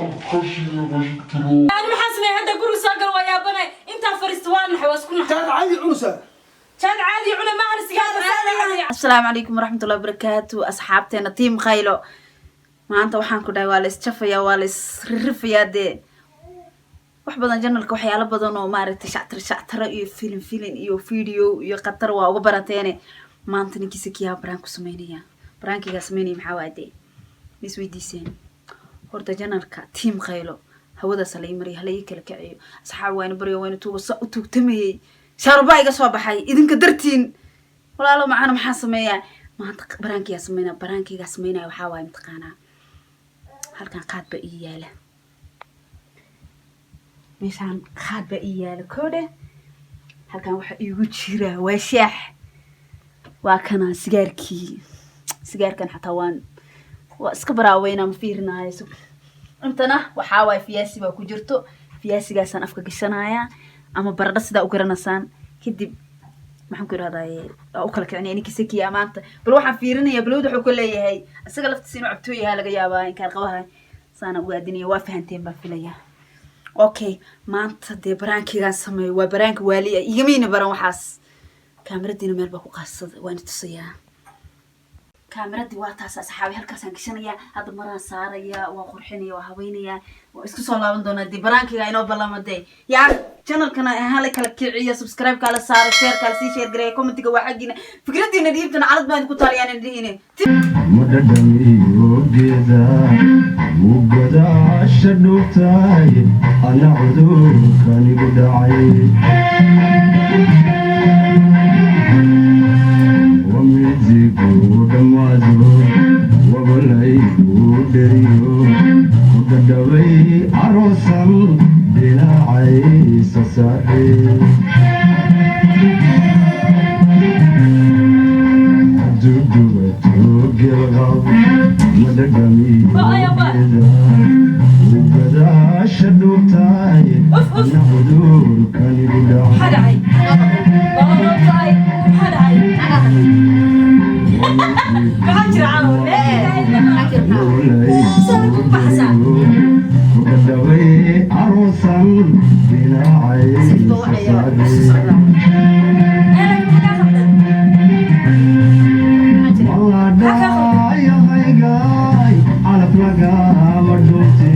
Ani maxaan sameeyay hadda? Guriga soo gal, waa yaabanay. Intaa fariista waa naxay, waa isku naxay. Jaad caadi cunaysaa? Jaad caadi cuna maahan, sigaarka caadi. Asalaamu calaykum waraxmatullahi wabarakaatu, asxaabteena team Khaylo. Maanta waxaan ku dhahay waa la isjafayaa, waa la isririfayaa. Dee wax badan channelka, waxyaalo badan oo maaragtay shactaro shactaro iyo filin filin iyo video iyo khatar waa uga barateene. Maanta ninkiisa kiyaa prank ku sameynaya. Prankigaa sameynaya maxaa waa? Dee ma isweydiiseen? Horta channelka team Khaylo hawadaas hala ii mariyo, hala ii kala kaciyo. Asxaab, wayna baryo, wayna tuuga, sa u tuugtamayey, shaarubaa iga soo baxay idinka dartiin. Walaalo macana, maxaa sameeyaa maanta? Prankigaa sameynaya. Prankigaa sameynaya waxaa waaye, mataqaanaa, halkan qaad baa ii yaala, meeshaan qaad baa ii yaala koodhe. Halkan waxaa iigu jira waa shaax, waa kana sigaarkii. Sigaarkan xataa waa iska baraaweynaa, ma fiirinaayo. Intana waxaa waaye fiyaasi baa ku jirto. Fiyaasigaasaan afka gashanayaa ama baradho sidaa u garanaysaan. Kadib maxaan ku irahdaye, waa u kala kicinaya ninka Sakiya maanta. Bal waxaan fiirinaya balowd wuxuu ka leeyahay isaga laftiisa inuu cabtoo yahaa laga yaabaa, inkaan qabaha saana ugu aadinaya. Waa fahanteen baan filaya. Okay, maanta dee prankigaan sameeyo waa pranka waaliya, igamayna baran waxaas. Kaamiradiina meel baa ku qaasada, waana tusayaa. Kaamiradii waa taas, asxaabi, halkaasaan gashanayaa hadda, maraan saaraya, waa qurxinaya, waa habeynaya, waa isku soo laaban doonaa. Dee prankiga inoo ballama. Dee yaa channelkana hala kala kiciyo, subscribe-ka la saaro, share-ka la sii share gareeya, commentiga waa xaggiina, fikradiina dhiibtana. Calad baan idinku taaliyaan dhihine. Madhadhamiyo geeda wuu godaasha dhuugtaay, ana cudurkanigu dhacay, wamidigu dhammaado, wabalaygu dheriyo, ku dhadhabay aroosan dhinacaysa saare. Dudubato gelqab, madhadhamiyo wuu gadaasha dhuugtaay, ana cudurkanigu Maxaa dhacay. dhacay? Waa loo go'ay. Maxaa dhacay? Maxaa jira caawa? Soo ku baxsan. Ku dhadhabay aroosan dhinacaysa saare. Ee, maxaa kaa qaldan? Maladhayahaygay calaf lagama dhunte,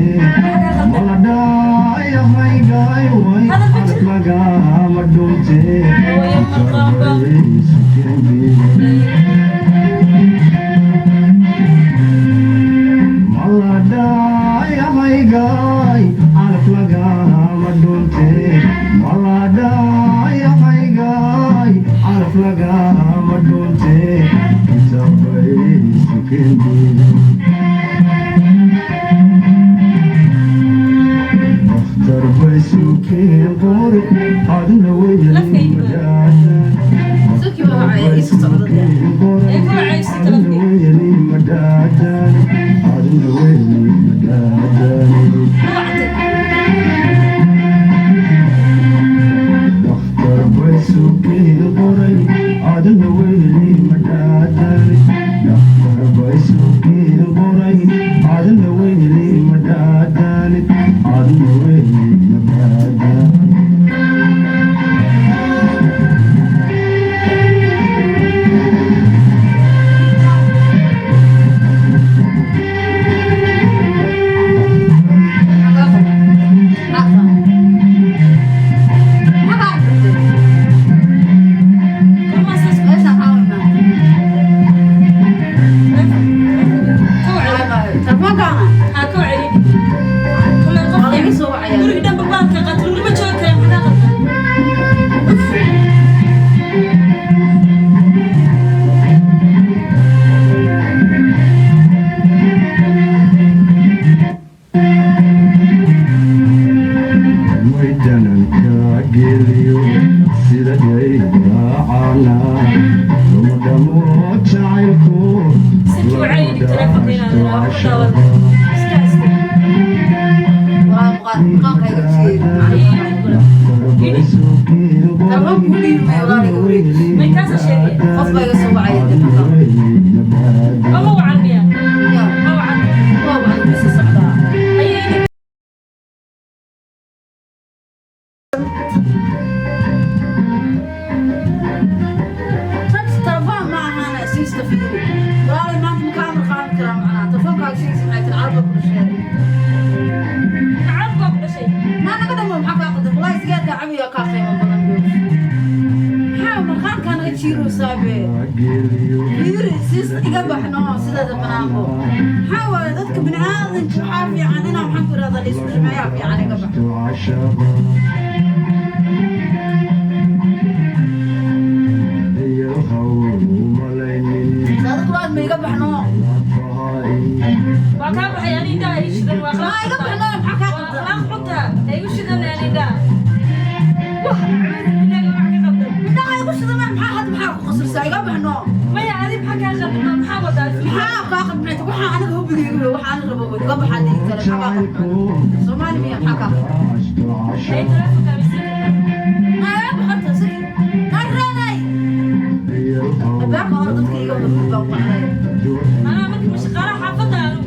maladhayahaygay way calaf lagama dhunte. Hooyo maqaamba. Maladhayahaygay calaf lagama dhunte, maladhayahaygay calaf lagama dhunte, kitaabay sukendii. Dhakhtar bay sukeen qori adna. Suki waa wacay, isu socdo dee. Ee, ku wacayso talafkii. Weyli madhaadaan adna, weyli madhaadaan. Ma wactay? Dhakhtar bay sukeen qoray adna, weyli madhaadaan. Dhakhtar bay sukeen qoray adna, weyli madhaadaan adna, weyli madhaadaan. Gormaa saas ku ka wacay? Maxaa ka wacay? Kulley qof guriga dhanba baalka qaatay, laguma joogi kara. Maxaa kaa qaldan? Uf. Maydananka geliyo sida dhaydaacana luma dhamo jacaylku. Saki wacay dhig taleefanka inaad wax ku daawado. Iska iska. Ma wacan miya? Ma wacan? Ayay. Saabe. Fiiri, siis iga baxno sideeda banaanbo. Maxaa waaye, dadka bini'aadanka waxaa fiican inaa, maxaan ku irahdaa, la isku xumeeyaa fiican. Iga bax. Saadad waad ma iga baxno? Waa kaa baxay ani, indhaha ii shidan waa Ma iga baxno, maxaa kaa waa qaldan? Akhlaaq xunta ay igu shidan ani indhaha. Wah, acuudu billaahi, wax ka qaldan. Indhaha igu shidan, maxaa hadda, maxaa ku qasirsaa? Iga baxno. Maya, adi maxaa kaa qaldan? Maxaa wadaa? Maxaa kaa qaldan? Waxaa aniga hubigayga wey, waxaa aniga rabo wey. Iga baxaa dhihi kale, maxaa kaa qaldan? Soomaali miya? Maxaa kaa qaldan? Ay, telefonka misiin. Naa iga baxanta siki naa raaday albaabka hore, dadka iga hormud baan ku wacday. Anaa marka ma shaqaalaha xaafadda anu?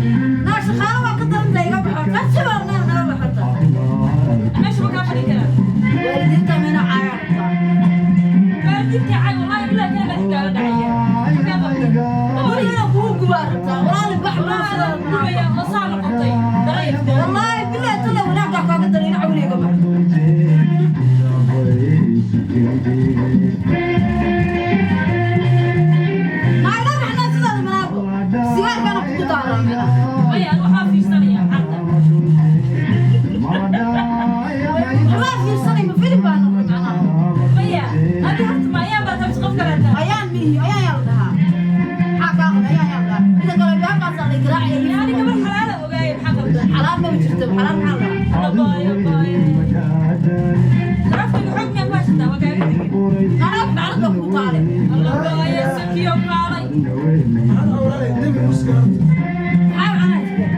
Naa shaqaalo waa ka daranta. Iga baxo kasibaa, naa naga baxanta. Meesha ma kaa fadhin karaa? Waalidiinta mayna caayaan rabtaa? Waalidiinta cay, wallahi billahi kala madax kaaga dhacaya. Maxaa kaa qaldan? Gurigana kugu gubaa rabtaa, walaali, bax noo Wallaahi sidaa. adaan gubaya oo saa noqotay darayfta. Wallaahi billahi tala wanaaggaa kaaga daray ina cawliga bax. Naa iga baxnaa sidaada manaabo, sigaarkana kugu daaraa macnaha. Maya, anu waxaa fiirsanaya xanta. Waxbaa fiirsanay, ma filim baa noqday macnaha? Maya, adi horta ma ayaan baa tabis qof kaleeta? Ayaan mihi, ayaan yaa la dhahaa, maxaa kaa qaldan? Ayaan yaa la dhahaa, mida kale baabkaasaa la garaacaya. Ya, ani gabar xalaala ogaaya, maxaa qaldan? Xalaal maba jirto, xalaal maxaa la dhahaa? Abaayo, abaayo. Taraafkiga xoog miyaa ku haysataa? Waa kaaga tegey. Naag naclad baa kugu taale. Abaayo, sakiyo kaalay. Maxaa macnaha jira?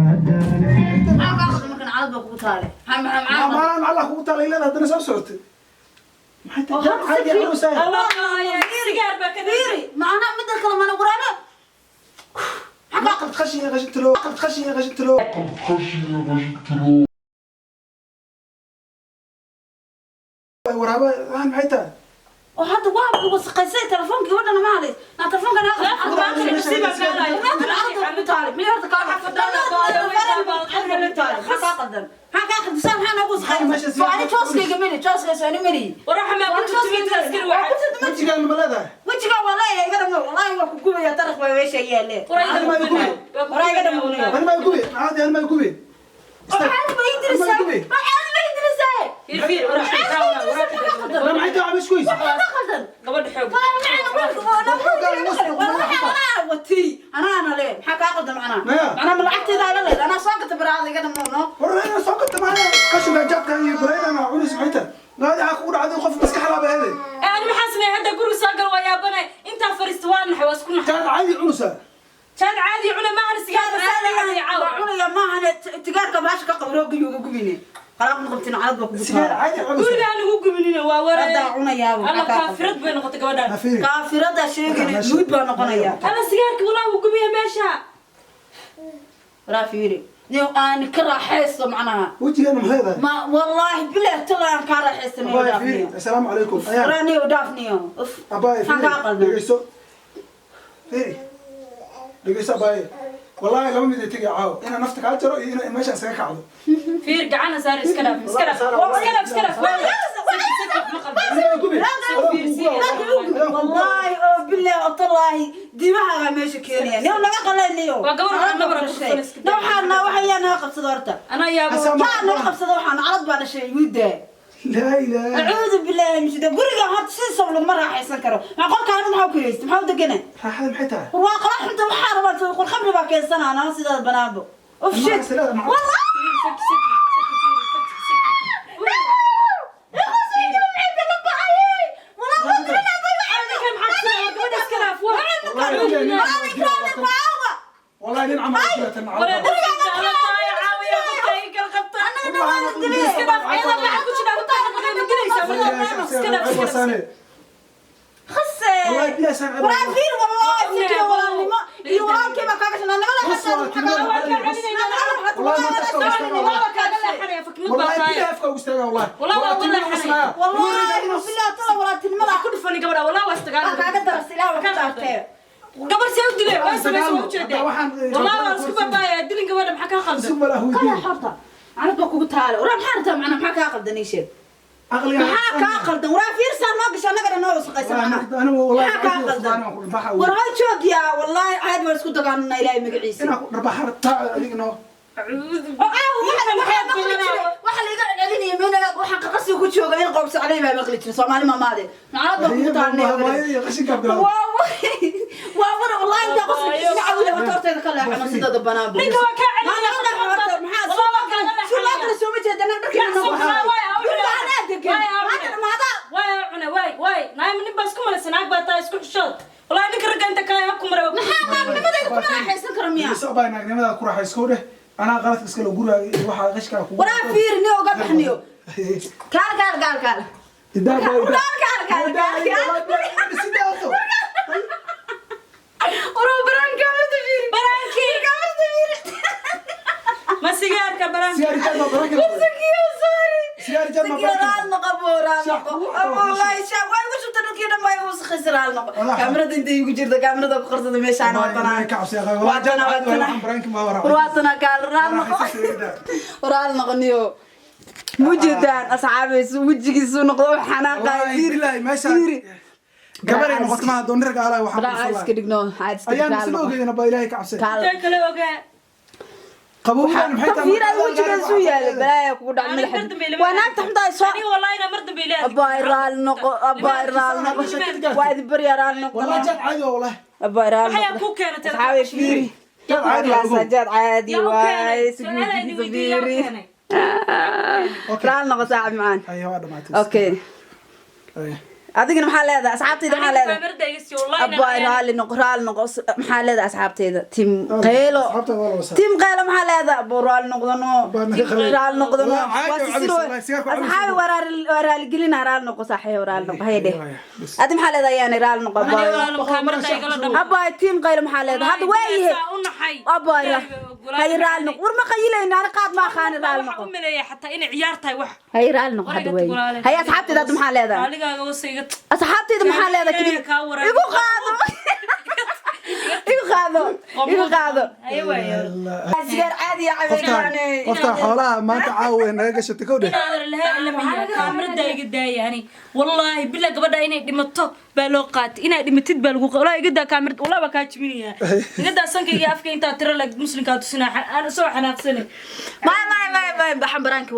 Maxaa kaa qaldan marka naclad baa kugu taale? Maxaa maxaa maxaa qaldan? Maalaan Allah kugu taalay leedahay, haddana soo socotay. Maxay tahay? Caadi cunaysaa. Abaayo, sigaar baa ka Fiiri, macnaha mida kale mana quraano, maxaa kaa qaldan? Qashin qashin tilo, qashin qashin tilo. Waraaba waxaan maxay tahay? Oo hadda waa wasaqaysay telefoonka gabadhana, ma hadlays naa telefoonka naa Telefoonka baa kale nasiibaa kaalay. Waraxa maa ku turtumid askari waxaa. Wejigaan ma leedahay? Wejigaa waa leeyahay, iga dhamo, wallaahi waa ku gubaya, daraq baa meesha yaale. Warayga Warayga Warayga dhamuunaya. Ani ma gubi, caadi ani ma gubi. Maxaad ma idrisaa? Maxaad ma idrisaa? Fiir, fiir, waraxa, waraxa. War maxay tahay cabis kuys? Maxaa qaldan? Gabadha xoog. Anaana le, maxaa kaa qaldan macnaa? Maya. Macnaa ma lacagteeda ala leed anaa soo gata baraada, iga dhamuuno. War inaan soo gata maayo, qashinka jaadka iyo baraydan waa cunis, maxay tahay? Naadi waxaa kugu dhacday qof maskax laaba heeday. Ee, ani maxaa sameeyay hadda? Guriga soo gal, waa yaabanay. Intaa fariista waa naxay, waa isku naxay. Jaad caadi cunaysaa. Jaad caadi cuna maahan, sigaar baa saa la Waa caawa. cunaya maahane, tigaarka baasha ka qabrooga yuuga gubine, qalaaq ma qabtin, calad baa kugu Sigaar taala. caadi cunaysaa. Guriga aan ugu guminina waa waree. Haddaa cunayaaba, Alla maxaa kaa qaldan? kaafirad bay noqotay gabadhaan. Ha fiiri. Kaafirada sheegin, nuud baa noqonaya. Alla sigaarka walaa wuu gubaya meesha. Waraa fiiri, niyo aan ka raaxaysto macnaha. Wejigaan ma leedahay? Ma wallaahi bilaah tala aan kaa raaxaysto, niyo Abaay dhaaf fiiri. niyo. Assalaamu calaykum. Ayaan. Waraa niyo dhaaf niyo. Uf. Abaay Maxaa fiiri. kaa qaldan? Dhegeyso. Fiiri. Dhegeyso abaay. Wallaahi laba mid ay tegay caawa. Inaan nafta kaa jaro iyo inaan meeshaan isaga kacdo. Fiir, gacana saar, iska dhaaf, iska dhaaf. Iska dhaaf, iska dhaaf. Saki, saki, ma qaldan. Ani ma gubi. Wallaahi oo bilaah oo tallaahi diimahaagaa meesha keenaya niyo, naga qalayniyo. Waa gabar waxaa nabar ku dhufan iska daa. Waxaana waxayaa naga qabsada horta. Anaa yaabo. Asama- Yaa naga qabsada, waxaan calad baa dhashay wiidaa. Laa ilaaha. Acuudu billaahi min shida, guriga horta sidiisaba laguma raaxaysan karo. Maa qolkaanu maxaa ku haysta? Maxaa u degana? Raaxada maxay tahay? War waa qola xunta, waxaa rabaa qol khamri baa keensanaa anaa sidaas banaanbo. Uf shit. Maxaa silaada maxaa? Wallahi. Fiir, saki, saki, saki, fiir, saki, saki. Ninkan maxaa ku sameeyay? Gabadha iska dhaaf, waa. Wallaahi nin camal ku tan Waree, caawa. dadka alla tahay, caawiya, qofka ay kala qabtaan. Iska dhaaf, ayada waxaa ku jira, horta ma gelaysaa, ma iska dhaaf, iska dhaaf. Wallaahi bilaah saan ceeb. Waraafiin wallaahi sikii walaalnimo iyo walaalkii baa kaaga shanaa nimada. Waa kaaga leexanaya, fakmad baa Wallaahi tahay. bilaah afka ugu istaagaa wallaahi. Wallaahi waa Wallaahi leexanaya. Wallaahi bilaah tala walaaltinimada Ku dhufani gabadha, wallaahi waa isdagaalan. kaaga daras ilaah waa ku dhaartee. Gabar see u dilay, waa samaysa, waa ujeedaa. Waxaan- Wallaahi waa isku babaayaa, dilin gabadha, maxaa kaa qaldan? Suma lahu Kala diin. xorta. Anad baa kugu taale. Waraa maxaa rabtaa macnaa maxaa kaa qaldan ii sheeg. Aqliga Maxaa kaa qaldan? Waraa fiirsaa noo gasha annaga dhan noo wasaqaysa macnaa. Anigu wallahi Maxaa kaa qaldan? War hal joog yaa wallaahi caadi waan isku dagaalanaa Ilaahay magaciisa. Inaa ku dharbaaxa rabtaa adiga noo. Oo aaw waxa maqli jiray waxa la iga celinaya meel waxa qaqasi ku jooga in qoobsa calay baa maqli jiray Soomaali maamaade. Macnaa baa kugu taanay. Hooyadii qashinka bilaw. Waa war wallahi inta qosla iska cawile horta hortayda ka leexano sidada banaan. Ninka waa kaa celinaya. Maxaa soo loo kala soo ma jeedana dharkii noo waxa. Waay cuna waay waay naam nin baa isku malaysa naag baa taa isku xishood wallahi ninka ragga inta kale habku maray. Maxaa naagnimadayda kuma raaxaysan karo miya? Soo baa naagnimada ku raaxaysko dheh. Anaa qaladka iska loo guraayo iyo waxa qashka kugu. Waraa fiirni oga baxniyo. Kaal kaal kaal kaal. Idaa baa Kaal kaal kaal kaal. Sidaa. Waraa baraanka ma fiiri. Baraankii. Kama fiiri. Ma sigaarka baraanka. Sigaar jaad ma baraanka. Sakiyo sorry. Sigaar jaad ma Sakiyo baraanka. raal noqo buu raal noqo. Wallahi shaa way ugu shubta dhulkii dhan way ugu sakhaysa raal noqo. Kaamirada intay igu jirta kaamirada ku qarsada meeshaan waa tanaa. Ka cabsi qaba. Waa jaad caadi waa waxaan baraanka ma waraa. War waa tanaa kaal raal noqo. Raal noqo niyo. Mujeedaan asxaabaysu wejigiisu noqdo xanaaqa Wallaahi billahi meeshaan gabaray noqoto ma doon rag alaa waxaan Raaca iska dhigno caad iska ayaan raal isla noqo. ogeydana baa Ilaahay ka cabsay. Kaal. Intee kale ogaa. Qabowgaan maxay tahay? Fiir aad wejigeesu yaalo balaaya kugu dhac Aniga madaxa. mar dambe ilama Waa naagta xuntaa soo Aniga wallahi mar dambe ilaahay. Abaay raal noqo abaay raal noqo. Waa idin baryaa raal noqo. Wallahi jaad caadi waa wallahi. Abaay raal Maxay noqo. ku keenatay? Asxaabi fiiri. Jaad caadi waa ogow. Jaad caadi Yaa u waay. keenay. Su'aalaha idin weydiiyey yaa u Fiiri. keenay. Okay. Raal noqo saaxib macaan. Haye waa dhamaatay. Okay. Haye. Adigana maxaa leedahay asxaabtayda maxaa Aniga leedahay? kaamirada iga sii wallahi Abaay raali noqo raali noqo maxaa leedahay asxaabtayda tim qeylo Asxaabtayda waa la wasaa. tim qeylo maxaa leedahay abuu raali noqdano Baa naga qalay. raali noqdano Waa caadi waa oo sisiro cabis, wallahi, sigaarku cabis. asxaabi waa raali gelina raali noqo saaxiib raali noqo haye dheh Haye, bas. adi maxaa leedahay yaani raali noqo Aniga abaay walaal kaamirada igala dhamo. abaay tim qeylo maxaa leedahay hadda waa Wallahi yahay saa u naxay. abaay haye raali noqo war ma qayilayna ani qaad ma aqaani raali Waxaan noqo u maleeyay xataa inay ciyaar tahay wax. haye raali noqo hadda waa yahay haye asxaabtayda hadda maxaa leedahay Aligaaga wasa iga asxaabtayda maxaa leedahay Ilaahay keliya kaa waraabiyo. igu qaado igu qaado igu qaado Haye waayo. sigaar caadi ah Qoftaan qoftaan xoolaha maanta caawa way naga gashatay kow dheh. Inaadan lahaa ila miyaa kaamirada iga daaya ani. Wallahi bilaa gabadha inay dhimato baa loo qaatay. Inay dhimatid baa lagu wallahi iga daa kaamirada wallahi waa kaa jibinayaa. Iga daa sankayga afka intaa tiro lag muslimkaa tusinaa aan soo xanaaqsanay. may may may may baxan baraanki.